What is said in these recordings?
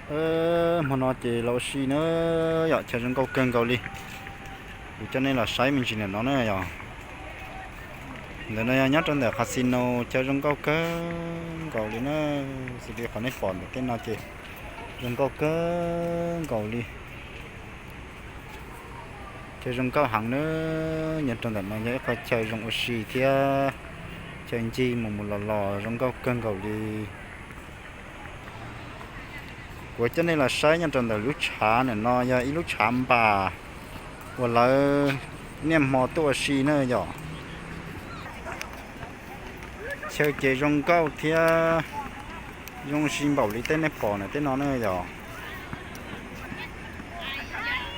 Hmo no ces los ua si na yom, chaw zoo nkauj kawg nkaus li. Kuv coj nej los saib me ntsis ntawm no na yom. Ntawm no yog nyob rau ntawm casino, chaw zoo nkauj kawg nkaus li na. Xws li qhov nej pom ntawm tej no ces zoo nkauj kawg nkaus li. Chaw zoo nkauj heev na. Nyob rau ntawm no yog ib qho chaw zoo ua si thiab chaw ncig mus mus los los zoo nkauj kawg nkaus li. Kuv coj nej los saib nyob rau ntawm lub tshav ntawm no, yog ib lub tshav npas uas lawv niaj hmo tuaj ua si na yom. Chaw ces zoo nkauj thiab zoo ua si npaum li tej nej pom ntawm tej no na yom.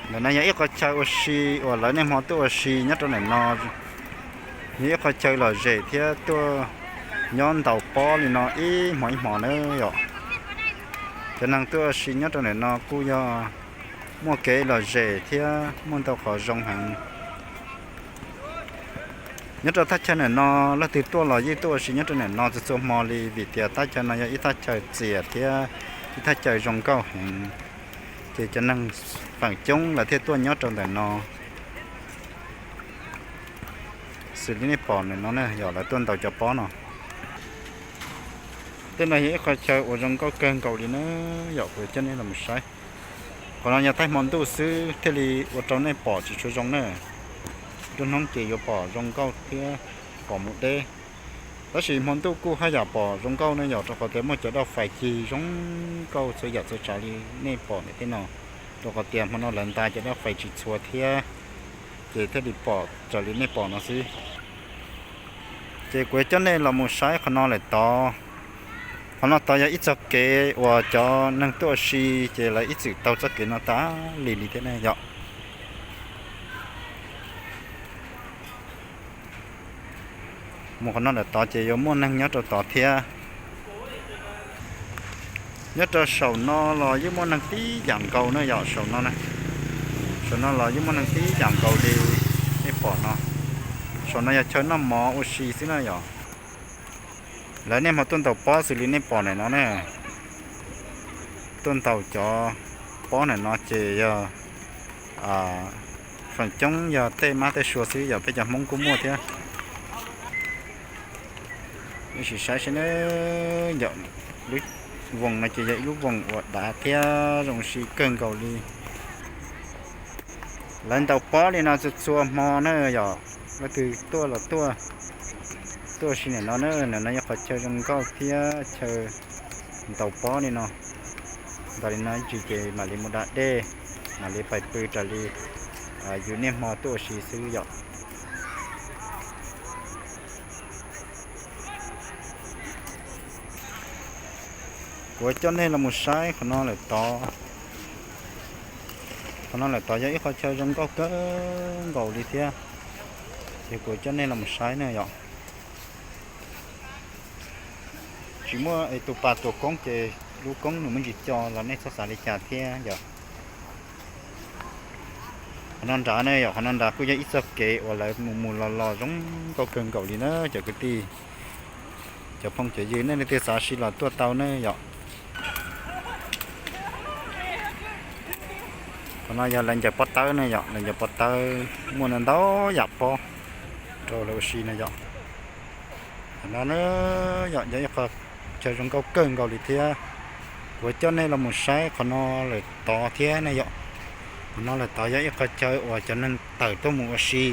Ntawm no yog ib qho chaw ua si uas lawv niaj hmo tuaj ua si nyob rau ntawm no. Yog ib qho chaw lom zem thiab tuaj nyob ntaus pob li no ib hmo ib hmo na yom. Cov neeg tuaj ua si nyob rau ntawm no kuj yog muaj kev lom zem thiab muaj ntau qhov zoo heev. Nyob rau thaj chaw ntawm no, leej twg tuaj los yeej tuaj ua si nyob rau ntawm no txhua txhua hmo li vim tias thaj chaw no yog ib thaj chaw txias thiab ib thaj chaw zoo nkauj heev. Ces cov neeg feem coob lawv thiaj tuaj nyob rau ntawm no. Xws li nej pom ntawm no na yom, lawv tuaj ntaus cov pob no. Tej no yog ib qho chaw uas zoo nkauj kawg nkaus li na yom, kuv coj nej los mus saib. Qhov no yog thaij hmo ntuj xwb thiaj li ua rau nej pom tsis tshua zoo na. Nruab hnub ces yuav pom zoo nkauj thiab pom mus deb. Tab sis hmo ntuj kuj haj yam pom zoo nkauj ne yom, rau qhov tias muaj cov daj fais cig zoo nkauj txhua yam txhua tsav li nej pom ntawm tej no. Rau qhov tias hmo no lawv nta cov daj fais tsis txhua thiab, ces thiaj li pom raws li nej pom no xwb. Ces kuv coj nej los mus saib qhov no lawm tod. Qhov no tod yog ib txoj kev uas cov neeg tuaj ua si, ces lawv ib txwm taug txoj kev no tas li li thiab ne yom. Mus qhov no lawm tod ces yuav muaj neeg nyob rau tod thiab. Nyob rau saum no los yeej muaj neeg tib yam nkaus na yom, saum no, saum no los yeej muaj neeg tib yam nkaus li nej pom no. Saum no yog chaw noj mov ua si xwb na yom. Lawv niaj hmo tuaj ntaus pob xws li nej pom ntawm no ne. Tuaj ntaus cov pob ntawm no ces yog feem coob yog tej mab tej sua xwb, yog peb cov Hmoob kuj muaj thiab. Sim saib seb na, yom, lub voos no ces yog ib lub voos uas dav thiab zoo ua si kawg nkaus li. Lawv ntaus pob li no txhua txhua hmo na yom, leej twg tuaj los tuaj, tuaj ua si ntawm no na, ntawm no yog qhov chaw zoo nkauj thiab chaw ntaus pob li no. Ntaus li no ib tsam ces mam li mus da dej, mam li pais pw raws li yus niaj hmo tuaj ua si xwb yom. Kuv coj nej los mus saib qhov no lawm tod. Qhov no lawm tod yog ib qho chaw zoo nkauj kawg nkaus li thiab, ces kuv coj nej los mus saib na yom. Tsis muaj es tus pas tuam koob ces lub koob nws muaj ntsis co los nej txhob xav li cas thiab yom. Qhov no nrad ne yom, qhov no nrad kuj yog ib txoj kev uas lawv mus mus los los zoo nkauj kawg nkaus li na cov kwv tij. Cov phooj cov ywg nej leej twg xav ua si los tuaj tau ne yom. Qhov no yog lawv ncaws pob tawb ne yom, lawv ncaws pob tawb muaj ntau yam pob rau lawv ua si na yom. Qhov no na yom, yog ib qho chaw zoo nkauj kawg nkaus li thiab. Kuv coj nej los mus saib qhov no lawm tod thiab ne yom. Qhov no lawm tod yog ib qho chaw uas cov neeg tawm tuaj mus ua si.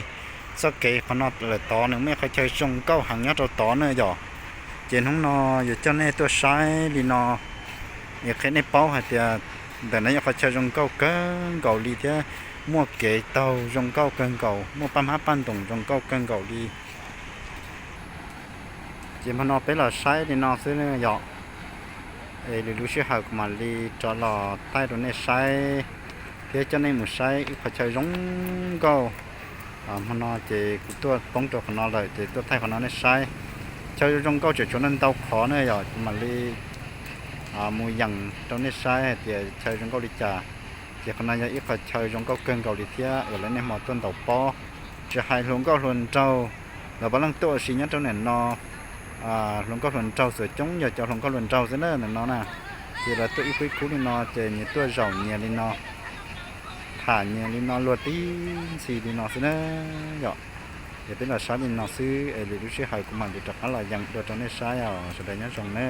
Txoj kev qhov no lawm tod nws muaj ib qho chaw zoo nkauj heev nyob rau tod na yom. Ces hnub no yuav coj nej tuaj saib li no, es qhia nej paub hais tias ntawm no yog qhov chaw zoo nkauj kawg nkaus li thiab muaj kev taug zoo nkauj kawg nkaus, muaj paj hmab paj ntoos zoo nkauj kawg nkaus li. Ces hmo no peb los saib li no xwb yom. Es lwm lub sij hawm kuv mam li rov los thaij rau nej saib thiab coj nej mus saib ib qho chaw zoo nkauj. Hmo no ces kuv tuaj poob rau qhov no lawm ces tuaj thaij qhov no nej saib. Chaw zoo nkauj tseem tshuav ntau qhov na yom, kuv mam li mus yees rau nej saib hais tias chaw zoo nkauj li cas. Ces qhov no yog ib qho chaw zoo nkauj kawg nkaus li thiab uas lawv niaj hmo tuaj ntaus pob, tsis hais hluas nkauj hluas nraug, lawv puav leej tuaj ua si nyob rau ntawm no. Hluas nkauj hluas nraug txawm coob yog cov hluas nkauj hluas nraug xwb na ntawm no na. Ces lawv tuaj ib khub ib khub li no ces nyias tuaj zaum nyias li no, tham nyias li no luag tib ntxhi li no xwb na yom. Ces peb los saib li no xwb es lwm lub sij hawm kuv mam li rov qab los yees dua rau nej saib os, sawv daws nyob zoo na.